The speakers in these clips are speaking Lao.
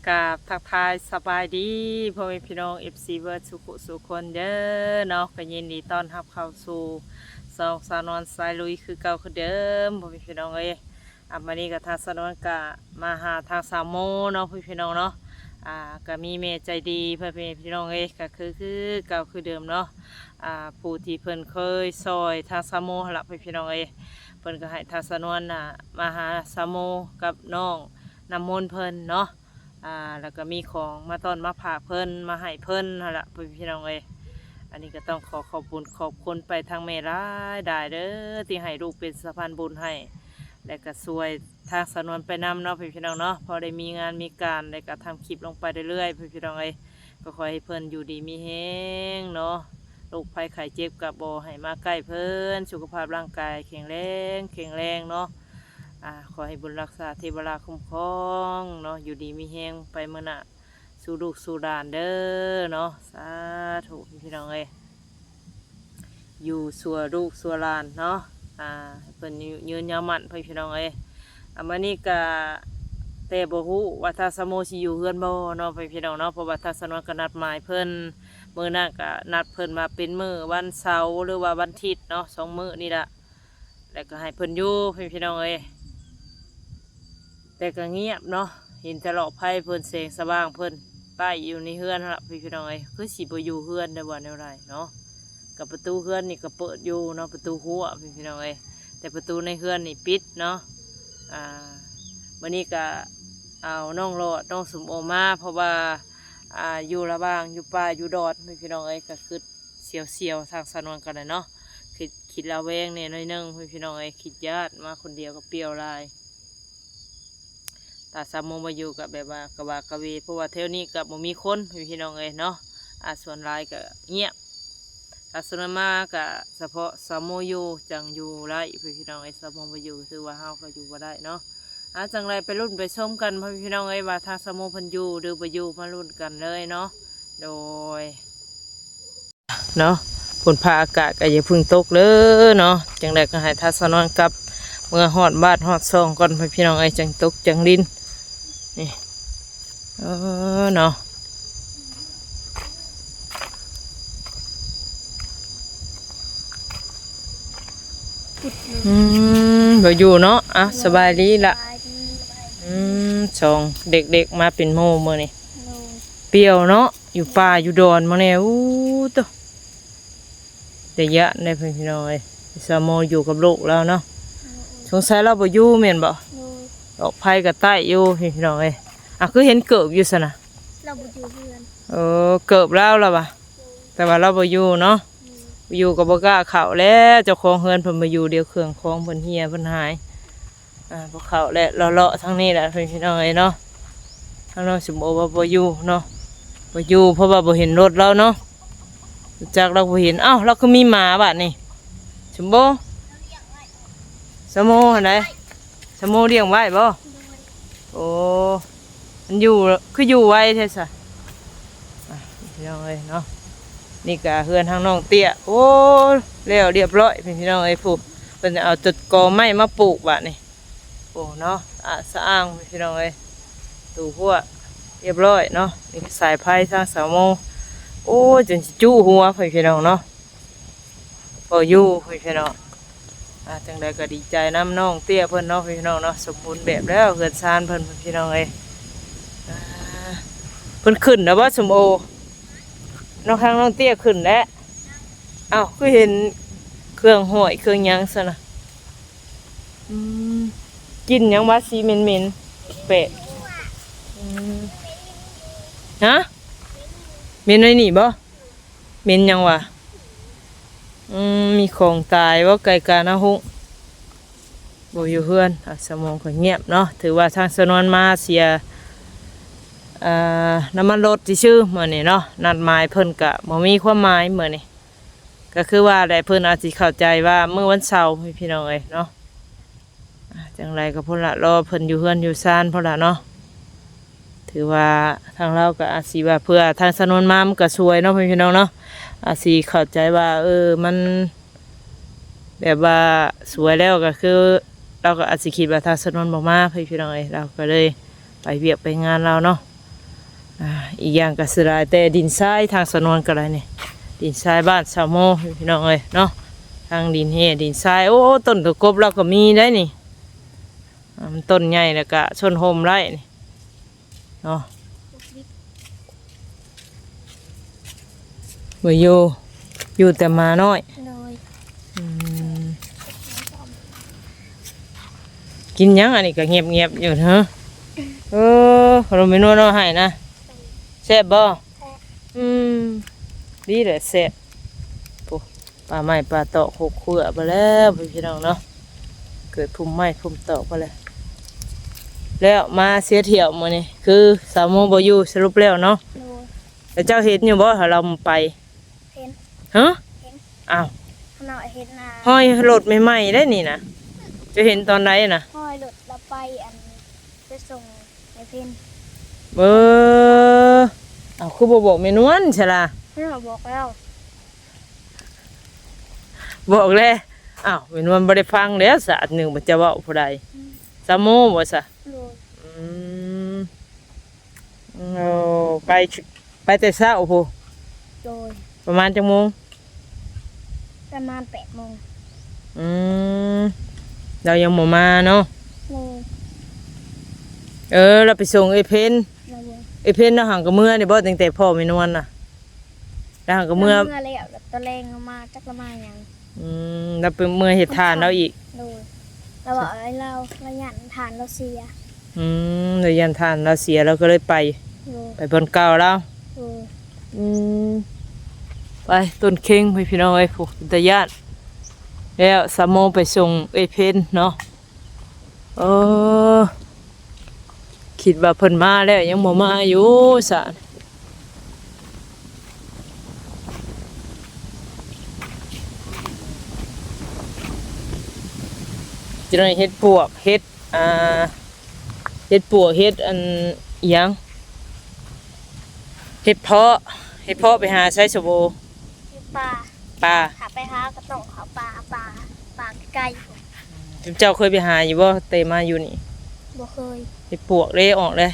ກາບທັກທາຍສະບາຍດີພໍ່ແມ່ພີ່ນ້ອງ ເອັຟຊີ ເບິດສູ່ຜູ້ສູ່ຄົນເດີເນາະ, ກໍຍິນດີຕ້ອນຮັບເຂົ້າສູ່ຊ່ອງສາວນວນສາຍລຸຍຄືເກົ່າຄືເດີມ ພໍ່ແມ່ພີ່ນ້ອງເອີຍ. ອ່າ ມື້ນີ້ກໍທາງສາວນວນກໍມາຫາທາງສາວໂມເນາະ ພໍ່ແມ່ພີ່ນ້ອງເນາະ. ອ່າ ກໍມີແມ່ໃຈດີ ພໍ່ແມ່ພີ່ນ້ອງເອີຍ ກໍຄື ຄືເກົ່າຄືເດີມເນາະ. ອ່າ ຜູ້ທີ່ເພິ່ນເຄີຍຊ່ອຍທາງສາວໂມຫັ້ນລະ ພໍ່ແມ່ພີ່ນ້ອງເອີຍ, ເພິ່ນກໍໃຫ້ທາງສາວນວນນະມາຫາສາວໂມກັບນ້ອງນ້ຳມົນເພິ່ນເນາະ. ອ່າ ແລ້ວກໍມີຂອງມາຕ້ອນມາຝາກເພິ່ນ ມາໃຫ້ເພິ່ນຫັ້ນລະ ພໍ່ແມ່ພີ່ນ້ອງເອີຍ. ອັນນີ້ກໍຕ້ອງຂໍຂອບບຸນຂອບຄຸນໄປທາງແມ່ຫຼາຍໆເດີ ທີ່ໃຫ້ລູກເປັນສະພານບຸນໃຫ້ ແລ້ວກໍຊ່ວຍທາງສາວນວນໄປນຳເນາະ ພໍ່ແມ່ພີ່ນ້ອງເນາະ. ພໍໄດ້ມີງານມີການ ແລ້ວກໍທຳຄລິບລົງໄປເລື້ອຍໆ ພໍ່ແມ່ພີ່ນ້ອງເອີຍ. ກໍຂໍໃຫ້ເພິ່ນຢູ່ດີມີແຮງເນາະ, ໂລກໄພໄຂ້ເຈັບກໍບໍ່ໃຫ້ມາໃກ້ເພິ່ນ, ສຸຂະພາບຮ່າງກາຍແຂງແຮງ ແຂງແຮງເນາະ. ອ່າ ຂໍໃຫ້ບຸນຮັກສາເທວະລາຄຸ້ມຄອງເນາະ, ຢູ່ດີມີແຮງໄປມື້ໜ້າສູ່ລູກສູ່ຫຼານເດີເນາະ. ສາທຸ ພີ່ນ້ອງເອີຍ, ຢູ່ຊົ່ວລູກຊົ່ວຫຼານເນາະ. ອ່າ ໃຫ້ເພິ່ນອາຍຸຍືນຍາວໝັ້ນ ພໍ່ແມ່ພີ່ນ້ອງເອີຍ. ອ່າ ມື້ນີ້ກະແຕ່ບໍ່ຮູ້ວ່າທາງສາວໂມຊິຢູ່ເຮືອນບໍ່ເນາະ ພໍ່ແມ່ພີ່ນ້ອງເນາະ, ເພາະວ່າທາງສາວນວນກໍນັດໝາຍເພິ່ນ ມື້ນັ້ນກໍນັດເພິ່ນວ່າເປັນມື້ວັນເສົາ ຫຼືວ່າວັນທິດເນາະ, ສອງມື້ນີ້ລະ. ແລ້ວກໍໃຫ້ເພິ່ນຢູ່ ພີ່ນ້ອງເອີຍ, ແຕ່ກໍງຽບເນາະ, ເຫັນແຕ່ຫຼອກໄຟເພິ່ນ ແສງສະຫວ່າງເພິ່ນໄຕ້ຢູ່ໃນເຮືອນຫັ້ນລະ ພີ່ນ້ອງເອີຍ. ຄືຊິບໍ່ຢູ່ເຮືອນໄດ້ວ່າແນວໃດເນາະ, ກັບປະຕູເຮືອນນີ້ກໍເປີດຢູ່ເນາະ, ປະຕູຮົ້ວ ພີ່ນ້ອງເອີຍ, ແຕ່ປະຕູໃນເຮືອນນີ້ປິດເນາະ. ອ່າ ມື້ນີ້ກໍເອົານ້ອງຫຼອດ ນ້ອງສົມໂອມາ ເພາະວ່າ ອ່າ ຢູ່ລະຫວ່າງຢູ່ປ່າຢູ່ດອນ ພີ່ນ້ອງເອີຍ, ກໍຄຶດ ສຽວໆ ທາງສາວນວນກໍໄດ້ເນາະ, ຄິດ ຄິດລະແວງແດ່ໜ້ອຍໜຶ່ງ ພີ່ນ້ອງເອີຍ, ຄິດຢ້ານ ມາຄົນດຽວກໍປ່ຽວຫຼາຍ. ຖ້າສາວໂມບໍ່ຢູ່ກໍແບບວ່າກະຫວາກະເວ, ເພາະວ່າແຖວນີ້ກໍບໍ່ມີຄົນ ພີ່ນ້ອງເອີຍເນາະ. ອ່າ ສ່ວນຫຼາຍກໍງຽບ, ຖ້າສ່ວນມາກໍສະເພາະສາວໂມຢູ່ຈັ່ງຢູ່ໄດ້ ພີ່ນ້ອງເອີຍ, ສາວໂມບໍ່ຢູ່ຖືວ່າເຮົາກໍຢູ່ບໍ່ໄດ້ເນາະ. ອ່າ ຈັ່ງໃດໄປລຸ້ນໄປຊົມກັນ ພີ່ນ້ອງເອີຍ ວ່າທາງສາວໂມເພິ່ນຢູ່ຫຼືບໍ່ຢູ່, ມາລຸ້ນກັນເລີຍເນາະ. ໂດຍ ເນາະ, ຝົນຟ້າອາກາດກໍຢ່າເພິ່ງຕົກເດີເນາະ. ຈັ່ງໃດກໍໃຫ້ທາງສາວນວນກັບເມືອຮອດບ້ານຮອດຊ່ອງກ່ອນ ພີ່ນ້ອງເອີຍ, ຈັ່ງຕົກຈັ່ງລິນນີ້. ເອີເນາະ, ອືມ ບໍ່ຢູ່ເນາະ. ອ່ະ ສະບາຍດີລະ. ສະບາຍດີ. ອືມ ສອງເດັກໆມາເປັນໝູ່ມື້ນີ້. ໂດຍ. ປ່ຽວເນາະ, ຢູ່ປ່າຢູ່ດອນມື້ນີ້. ໂອ້ ໂຕ ແຕ່ຢ້ານເດ້ ພີ່ນ້ອງເອີຍ, ສາວໂມຢູ່ກັບລູກລາວເນາະ. ໂດຍ. ສົງໄສລາວບໍ່ຢູ່ແມ່ນບໍ່? ໂດຍ. ດອກໄຟກໍໃຕ້ຢູ່ ພີ່ນ້ອງເອີຍ. ອ່ະ ຄືເຫັນເກີບຢູ່ຊັ້ນນະ? ລາວບໍ່ຢູ່ເຮືອນ. ເອີ ເກີບລາວລະຫວາ? ໂດຍ. ແຕ່ວ່າລາວບໍ່ຢູ່ເນາະ. ໂດຍ. ບໍ່ຢູ່ກໍບໍ່ກ້າເຂົ້າແລ້ວ, ເຈົ້າຂອງເຮືອນເພິ່ນບໍ່ຢູ່, ດຽວເຄື່ອງຂອງເພິ່ນເຫຍເພິ່ນຫາຍ. ອ່າ ບໍ່ເຂົ້າແຫຼະ, ເລາະໆທາງນີ້ແຫຼະ ພີ່ນ້ອງເອີຍເນາະ. ທາງນ້ອງສົມໂອວ່າບໍ່ຢູ່ເນາະ, ບໍ່ຢູ່ ເພາະວ່າບໍ່ເຫັນລົດລາວເນາະ, ຮູ້ຈັກລາວບໍ່ເຫັນ. ອ້າວ ລາວຄືມີໝາບາດນີ້ ສົມໂອ? ສາວໂມຫັ້ນໃດ? ສາວໂມລ້ຽງໄວ້ບໍ່? ໂອ້ ມັນຢູ່ ຄືຢູ່ໄວແທ້ຊະ. ອ່ະ ພີ່ນ້ອງເອີຍເນາະ, ນີ້ກະເຮືອນທາງນ້ອງເຕ້ຍ. ໂອ້ ແລ້ວລຽບຮ້ອຍ ພີ່ນ້ອງເອີຍ, ຜູ້ເພິ່ນເອົາຕົ້ນກອໄມ້ມາປູກບາດນີ້. ໂອ້ເນາະ ສະອາດສະອ້າງ ພີ່ນ້ອງເອີຍ, ຕູຮົ້ວລຽບຮ້ອຍເນາະ. ນີ້ສາຍໄຟທາງສາວໂມ. ໂອ້ ຈົນຊິຈຸຫົວ ພີ່ນ້ອງເນາະ. ບໍ່ຢູ່ ພີ່ນ້ອງ. ອ່າ ຈັ່ງໃດກໍດີໃຈນຳນ້ອງເຕ້ຍເພິ່ນເນາະ ພີ່ນ້ອງເນາະ, ສົມບູນແບບແລ້ວເຮືອນຊານເພິ່ນ ພີ່ນ້ອງເອີຍ. ອ່າ ເພິ່ນຂຶ້ນແລ້ວບໍ່ ສົມໂອ? ນ້ອງ ທາງນ້ອງເຕ້ຍຂຶ້ນແລ້ວ. ອ້າວ ຄືເຫັນເຄື່ອງຫ້ອຍເຄື່ອງຫຍັງຊັ້ນນະ? ອືມ ກິ່ນຫຍັງວະ ສີເໝັນໆ ແປກ. ອືມ ຮະ ເໝັນໄວ້ນີ້ບໍ່? ເໝັນຫຍັງວະ? ອືມ ມີຂອງຕາຍບໍ່ ໄກ່ການາຮຸງ? ບໍ່ຢູ່ເຮືອນ. ອ່າ ສາວໂມກໍງຽບເນາະ, ຖືວ່າທາງສາວນວນມາເສຍ ເອີ ນ້ຳມັນລົດຊື່ໆ ມື້ນີ້ເນາະ. ນັດໝາຍເພິ່ນກະບໍ່ມີຄວາມໝາຍມື້ນີ້, ກໍຄືວ່າແຫຼະ ເພິ່ນອາດຊິເຂົ້າໃຈວ່າມື້ວັນເສົາ ພີ່ນ້ອງເອີຍເນາະ. ອ່າ ຈັ່ງໃດກໍພຸ້ນລະ ລໍເພິ່ນຢູ່ເຮືອນຢູ່ຊານພຸ້ນລະເນາະ. ຖືວ່າທາງລາວກໍອາດຊິວ່າ ເພື່ອທາງສາວນວນມາມັນກໍສວຍເນາະ ພີ່ນ້ອງເນາະ, ອາດຊິເຂົ້າໃຈວ່າ ເອີ ມັນແບບວ່າສວຍແລ້ວ ກໍຄືລາວກໍອາດຊິຄິດວ່າທາງສາວນວນບໍ່ມາ ພີ່ນ້ອງເອີຍ, ລາວກໍເລີຍໄປວຽກໄປງານລາວເນາະ. ອ່າ ອີກຢ່າງກໍເສຍດາຍແຕ່ດິນຊາຍ ທາງສາວນວນກໍໄດ້ນີ້ ດິນຊາຍບ້ານສາວໂມ ພີ່ນ້ອງເອີຍເນາະ ທັງດິນແຮ່ດິນຊາຍ. ໂອ້ ຕົ້ນຕະກົບລາວກໍມີໄດ໋ນີ້ ອ່າ ມັນຕົ້ນໃຫຍ່ ແລ້ວກະຊົນຮົ່ມໄດ້ນີ້ເນາະ. ບໍ່ຢູ່ ຢູ່ແຕ່ໝານ້ອຍ. ໂດຍ. ອືມ ກິນຫຍັງ? ອັນນີ້ກໍງຽບໆຢູ່ເນາະ. ເອີ ຂະໜົມແມ່ນວນເອົາໃຫ້ນະ. ແຊບບໍ່? ແຊບ. ອືມ ດີແຫຼະ ແຊບ. ໂອ້ ປ່າໄມ້ປ່າຕອກຄົກເຂືອໄປແລ້ວ ພີ່ນ້ອງເນາະ ເກີດພູມໄມ້ພູມຕອກໄປແລ້ວ. ແລ້ວມາເສຍທ່ຽວມື້ນີ້ ຄືສາວໂມບໍ່ຢູ່ ສະຫຼຸບແລ້ວເນາະ. ໂດຍ. ແລ້ວເຈົ້າເຫັນຢູ່ບໍ່ ຖ້າລາວໄປ? ເຫັນ. ຮະ? ເຫັນ. ອ້າວ ຂ້າງນອກເຫັນນະ ຮອຍລົດໃໝ່ໆໄດ໋ນີ້ນະ. ເຈົ້າເຫັນຕອນໃດນະ? ຮອຍລົດລາວໄປ ອັນ ໄປສົ່ງໄອ້ເພັນ. ເອີ ເອົ້າ ຄືບໍ່ບອກແມ່ນວນຊະລະ? ເພິ່ນວ່າບອກແລ້ວ. ບອກແລ້ວ. ອ້າວ ແມ່ນວນບໍ່ໄດ້ຟັງແລ້ວຊະ ອັນໜຶ່ງມັນຈະເວົ້າຜູ້ໃດ? ອືມ ສາວໂມບໍ່ຊະ? ໂດຍ. ອືມ ໂອ້ ໄປ ໄປແຕ່ເຊົ້າພຸ້ນ. ໂດຍ. ປະມານຈັກໂມງ? ປະມານແປດໂມງ. ອືມ ລາວຍັງບໍ່ມາເນາະ. ໂດຍ. ເອີ ລາວໄປສົ່ງເອື້ອຍເພັນ. ໂດຍ. ເອື້ອຍເພັນລາວຫາກໍເມືອນີ້ບໍ່ ຕັ້ງແຕ່ພໍ້ແມ່ນວນນະ? ລາວຫາກໍເມືອ ເມືອແລ້ວ ແລ້ວຕອນແລງລາວມາ ຈັກລາວມາຫຍັງ. ອືມ ລາວໄປເມືອເຮັດທານລາວອີກ. ໂດຍ. ລາວວ່າໃຫ້ລາວ ລາວຢ້ານທານລາວເສຍ. ອືມ ລາວຢ້ານທານລາວເສຍ ລາວກໍເລີຍໄປ. ໂດຍ. ໄປບ່ອນເກົ່າລາວ. ໂດຍ. ອືມ ໄປຕົ້ນເຄັງ ພີ່ນ້ອງເອີຍ ຜູ້ເປັນຕາຢ້ານ. ແລ້ວສາວໂມໄປສົ່ງເອື້ອຍເພັນເນາະ. ເອີ ຄິດວ່າເພິ່ນມາແລ້ວ ຍັງບໍ່ມາຢູ່ຊະ. ຈະໄດ້ເຮັດປວກ ເຮັດ ອ່າ ເຮັດປວກ ເຮັດອັນ ອີຫຍັງ ເຫັດເຜາະ. ເຫັດເຜາະໄປຫາໃສສະໂບ? ຢູ່ປ່າ. ປ່າ. ຖ້າໄປຫາກໍຕ້ອງເຂົ້າປ່າ ປ່າ ປ່າໄກໆ. ເຈົ້າເຄີຍໄປຫາຢູ່ບໍ່ ແຕ່ມາຢູ່ນີ້? ບໍ່ເຄີຍ. ເຫັດປວກເດ້ ອອກເດ້.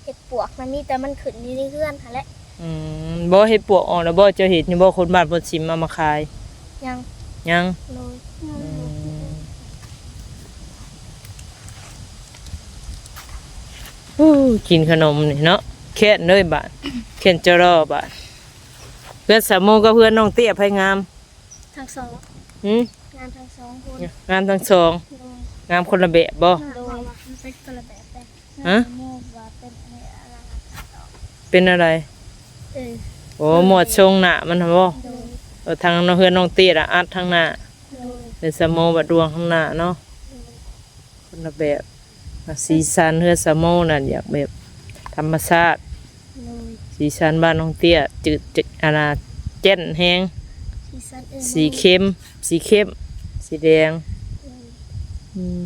ເຫັດປວກນະ ມີແຕ່ມັນຂຶ້ນຢູ່ໃນເຮືອນຫັ້ນແຫຼະ. ອືມ ບໍ່ ເຫັດປວກອອກແລ້ວບໍ່? ເຈົ້າເຫັນຢູ່ບໍ່ ຄົນບ້ານໂພນຊິມເອົາມາຂາຍ? ຍັງ. ຍັງ. ໂດຍ. ອືມ ໂອ້ ກິນຂະໜົມນີ້ເນາະ ແຄ້ນເລີຍບາດ ແຄ້ນຈະລໍບາດ. ເຮືອນສາວໂມກັບເຮືອນນ້ອງເຕ້ຍໃຜງາມ? ທັງສອງ. ຫື? ງາມທັງສອງຄົນ. ງາມທັງສອງ. ໂດຍ. ງາມຄົນລະແບບບໍ່? ໂດຍ. ມັນເປັນຄົນລະແບບເດ້. ຮະ? ສາວໂມວ່າເປັນອັນນີ້ ອັນນັ້ນ ເປັນອະໄລ? ເອີ ໂອ້ ໝວດຊົງໜ້າມັນຫັ້ນບໍ່? ໂດຍ. ເອີ ທາງເຮືອນນ້ອງເຕ້ຍລະອັດທາງໜ້າ. ໂດຍ. ເຮືອນສາວໂມບັດດວງທາງໜ້າເນາະ. ໂດຍ. ຄົນລະແບບ. ສີສັນເຮືອນສາວໂມນັ້ນຢາກແບບທຳມະຊາດ. ໂດຍ. ສີສັນບ້ານນ້ອງເຕ້ຍ ຈືດ ອັນນ່າ ແຈ່ນແຮງ. ສີສັນເອີ ສີເຂັ້ມ ສີເຂັ້ມ ສີແດງ. ໂດຍ. ອືມ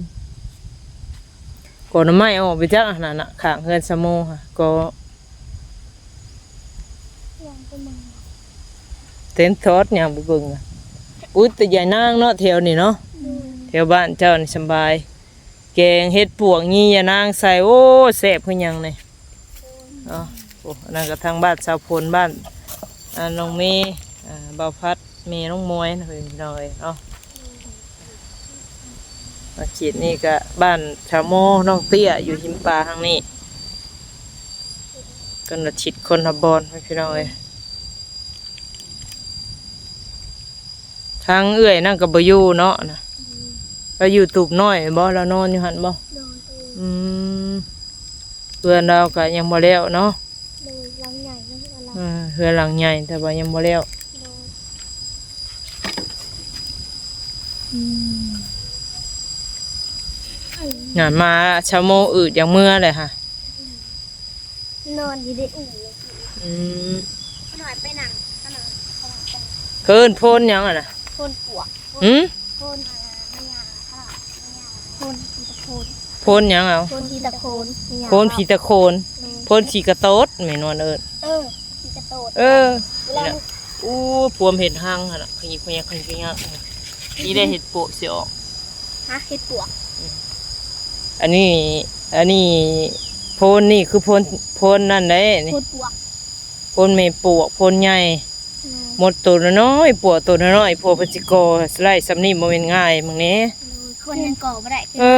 ກໍໜໍ່ໄມ້ອອກໄປຈັກ ອັນນັ້ນນະ ຂ້າງເຮືອນສາວໂມຫະ ກໍ ເຕັນທອດຫຍັງໄປເບິ່ງນະ. ອຸຍ ແຕ່ຢາຍນາງເນາະ ແຖວນີ້ເນາະ. ໂດຍ. ແຖວບ້ານເຈົ້ານີ້ສຳບາຍ ແກງເຫັດປວກ ຍີ່ຢານາງໃສ່ ໂອ້ ແຊບຄືຫຍັງນີ້. ໂດຍ. ເນາະ ໂອ້ ອັນນັ້ນກໍທາງບ້ານສາວຝົນ ບ້ານ ອ່າ ນ້ອງເມ ອ່າ ບ່າວພັດ ແມ່ນ້ອງມວຍນະ ເພື່ອນພີ່ນ້ອງເອີຍເນາະ. ມາເຂດນີ້ກະບ້ານຊາວໂມນ້ອງເຕ້ຍ ຢູ່ຫິມປ່າທາງນີ້ ຄົນລະທິດຄົນລະບ່ອນ ພີ່ນ້ອງເອີຍ. ທາງເອື້ອຍນັ້ນກໍບໍ່ຢູ່ເນາະນະ. ອືມ ລາວຢູ່ຕູບນ້ອຍບໍ່? ລາວນອນຢູ່ຫັ້ນບໍ່? ໂດຍ. ອືມ ເຮືອນລາວກໍຍັງບໍ່ແລ້ວເນາະ. ໂດຍ ຫຼັງໃຫຍ່ເນາະ ເຮືອນລາວ. ເອີ ເຮືອນຫຼັງໃຫຍ່ ແຕ່ວ່າຍັງບໍ່ແລ້ວ. ໂດຍ. ອືມ ງານມາຊາວໂມອຶດຢາກເມືອແຫຼະຫະ. ນອນຢູ່ໃນອູ່. ອືມ ຂະນ້ອຍໄປນັ່ງ ຂະນ້ອຍ ຂະນ້ອຍໄປນັ່ງ. ເອີ້ນໂພນຫຍັງຫັ້ນນະ? ໂພນປວກ. ຫື? ໂພນ ອ່າ ພະຍາ ພະຍາ ໂພນຜີຕະໂຂນ. ໂພນຫຍັງເອົາ? ໂພນຜີຕະໂຂນ. ໂພນຜີຕະໂຂນ. ໂດຍ. ໂພນຂີ້ກະໂຕດ ແມ່ນວນເອີ້ນ. ເອີ ຂີ້ກະໂຕດ. ເອີ ນີ້ລະ. ອູ້ ພວມເຫັນຮັງຫັ້ນນະ ຂະຍິກຂະຍັກ ຂະຍິກຂະຍັກ. ນີ້ໄດ້ເຫັດປວກຊິອອກ. ຮະ? ເຫັດປວກ. ອືມ ອັນນີ້ ອັນນີ້ໂພ ໂພນນີ້ຄືໂພນ ໂພນນັ້ນເດ້ນີ້ ໂພນປວກ ໂພນແມ່ປວກ ໂພນໃຫຍ່ ໂດຍ ມົດໂຕນ້ອຍໆ ປວກໂຕນ້ອຍໆ ພວກເພິ່ນຊິກໍ່ໄດ້ຊ່ຳນີ້ບໍ່ແມ່ນງ່າຍ ເບິ່ງແດ່ ໂດຍ ຄົນຍັງກໍ່ບໍ່ໄດ້ ເອີ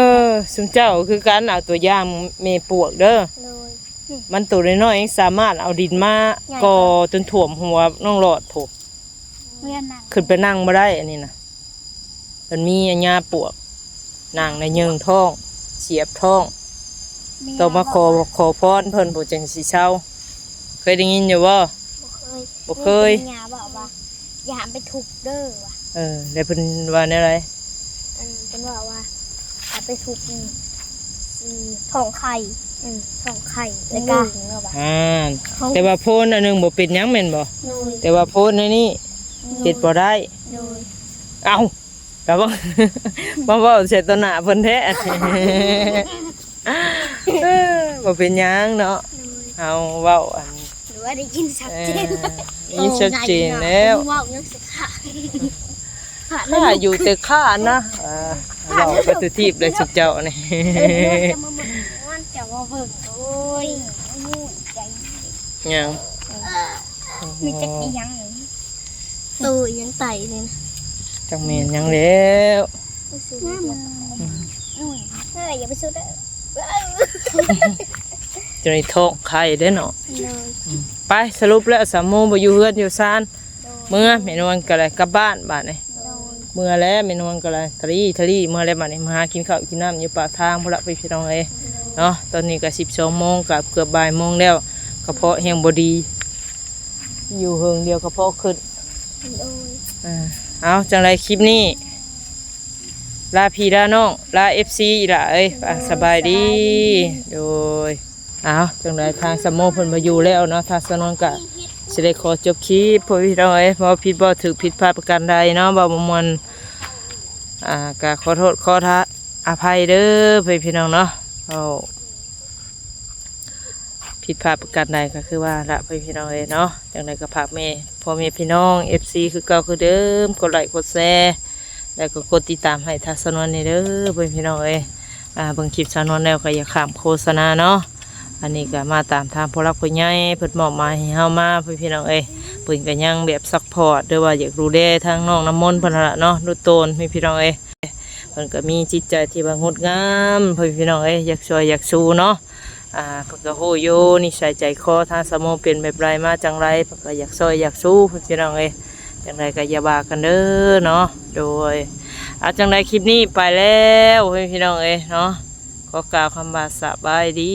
ຊຸມເຈົ້າຄືກັນ ເອົາຕົວຢ່າງແມ່ປວກເດີ ໂດຍ ມັນໂຕນ້ອຍໆ ຍັງສາມາດເອົາດິນມາ ໃຫຍ່ ກໍ່ຈົນຖ້ວມຫົວນ້ອງຫຼອດພຸ້ນ ຂຶ້ນໄປນັ່ງບໍ່ໄດ້ ອັນນີ້ນະ ເພິ່ນມີອາຍາປວກ ນັ່ງແລ້ວເຍິງທ້ອງ ສຽບທ້ອງ ຕ້ອງມາຂໍ ຂໍພອນເພິ່ນພຸ້ນຈັ່ງຊິເຊົາ ເຄີຍໄດ້ຍິນຢູ່ບໍ່? ບໍ່ເຄີຍ ບໍ່ເຄີຍ ມີແຕ່ຍາເວົ້າວ່າ ຢ່າໃຫ້ໄປທຸບເດີວ່າ ເອີ ແລ້ວເພິ່ນວ່າແນວໃດ? ອັນເພິ່ນເວົ້າວ່າ ຖ້າໄປທຸບນີ້ ຊິທ້ອງໄຂ່ ອືມ ທ້ອງໄຂ່ ແລ້ວກະ ອືມ ແຕ່ວ່າໂພນອັນໜຶ່ງບໍ່ເປັນຫຍັງແມ່ນບໍ່? ໂດຍ ແຕ່ວ່າໂພນໃນນີ້ ໂດຍ ເຮັດບໍ່ໄດ້ ໂດຍ ເອົ້າ ລະມາເວົ້າໃສ່ຕໍ່ໜ້າເພິ່ນແທ້ ເອີ ບໍ່ເປັນຫຍັງເນາະ ໂດຍ ເຮົາເວົ້າອັນ ຫຼືວ່າໄດ້ຍິນຊັດເຈນ ເອີ ໄດ້ຍິນຊັດເຈນແລ້ວ ເວົ້າຍັງຊິຄ່າ ຄ່າຢູ່ແຕ່ຄ່ານະ ເອີ ເວົ້າໄປທຸກທີບເລີຍຊຸມເຈົ້ານີ້ ເອີ ຈະມາເບິ່ງ ຈະມາເບິ່ງ ໂອ້ຍ ຫຍັງ? ມີຈັກອີ່ຫຍັງນີ້ ໂຕອີ່ຫຍັງໄຕນີ້ນະ ຈັກແມ່ນຫຍັງແລ້ວ ອືມ ເອີ ຢ່າໄປຊຸດເດີ ຈະໄດ້ທ້ອງໄຂ່ເດ້ເນາະ ໂດຍ ອືມ ໄປ ສະຫຼຸບແລ້ວສາວໂມບໍ່ຢູ່ເຮືອນຢູ່ຊານ ໂດຍ ເມືອ ແມ່ນວນກໍໄດ້ກັບບ້ານບາດນີ້ ໂດຍ ເມືອແລ້ວແມ່ນວນກໍໄດ້ ທະລີ ທະລີ ເມືອແລ້ວບາດນີ້ ມາຫາກິນເຂົ້າກິນນ້ຳຢູ່ປາກທາງພຸ້ນລະ ພີ່ນ້ອງເອີຍ ໂດຍ ເນາະ ຕອນນີ້ກໍສິບສອງໂມງ ກໍເກືອບບ່າຍໂມງແລ້ວ ກະເພາະແຮງບໍ່ດີ ຢູ່ເຫິງດຽວກະເພາະຂຶ້ນ ໂດຍ ເອີ ເອົາ ຈັ່ງໃດຄລິບນີ້ ລາພີ່ລານ້ອງ ລາເອັຟຊີອີ່ຫຼ້າເອີຍ ໂດຍ ອ່າ ສະບາຍດີ ສະບາຍດີ ໂດຍ ເອົາ ຈັ່ງໃດທາງສາວໂມເພິ່ນບໍ່ຢູ່ແລ້ວເນາະ ທາງສາວນວນກະຊິໄດ້ຂໍຈົບຄລິບ ພໍ່ພີ່ນ້ອງເອີຍ ເວົ້າຜິດເວົ້າຖືກ ຜິດພາດປະການໃດເນາະ ເວົ້າບໍ່ມ່ວນ ອ່າ ກະຂໍໂທດຂໍອະໄພເດີ ພໍ່ພີ່ນ້ອງເນາະ ເວົ້າ ຜິດພາດປະການໃດກໍຄືວ່າລະ ພໍ່ພີ່ນ້ອງເອີຍເນາະ ຈັ່ງໃດກໍຝາກແມ່ ພໍ່ແມ່ພີ່ນ້ອງເອັຟຊີຄືເກົ່າຄືເດີມ ກົດໄລກົດແຊ ແລ້ວກໍກົດຕິດຕາມໃຫ້ທາງສາວນວນແດ່ເດີ ພໍ່ພີ່ນ້ອງເອີຍ ອ່າ ເບິ່ງຄລິບສາວນວນແລ້ວກໍຢ່າຂ້າມໂຄສະນາເນາະ ອັນນີ້ກໍມາຕາມທາງຜູ້ຫຼັກຜູ້ໃຫຍ່ເພິ່ນມອບໝາຍໃຫ້ເຮົາມາ ພໍ່ພີ່ນ້ອງເອີຍ ເພິ່ນກໍຍັງແບບຊັບພອດ ຫຼືວ່າຢາກດູແລທາງນ້ອງນ້ຳມົນເພິ່ນຫັ້ນລະເນາະ ດູໂຕນ ພີ່ນ້ອງເອີຍ ເພິ່ນກໍມີຈິດໃຈທີ່ວ່າງົດງາມ ພໍ່ພີ່ນ້ອງເອີຍ ຢາກຊ່ວຍຢາກຊູເນາະ ອ່າ ເພິ່ນກໍຮູ້ຢູ່ນິໄສໃຈຄໍທາງສາວໂມເປັນແບບໃດມາຈັ່ງໃດ ເພິ່ນກໍຢາກຊ່ວຍຢາກຊູ ພີ່ນ້ອງເອີຍ ຈັ່ງໃດກໍຢ່າວ່າກັນເດີເນາະ ໂດຍ ເອົາ ຈັ່ງໃດຄລິບນີ້ໄປແລ້ວ ພີ່ນ້ອງເອີຍເນາະ ຂໍກ່າວຄຳວ່າສະບາຍດີ.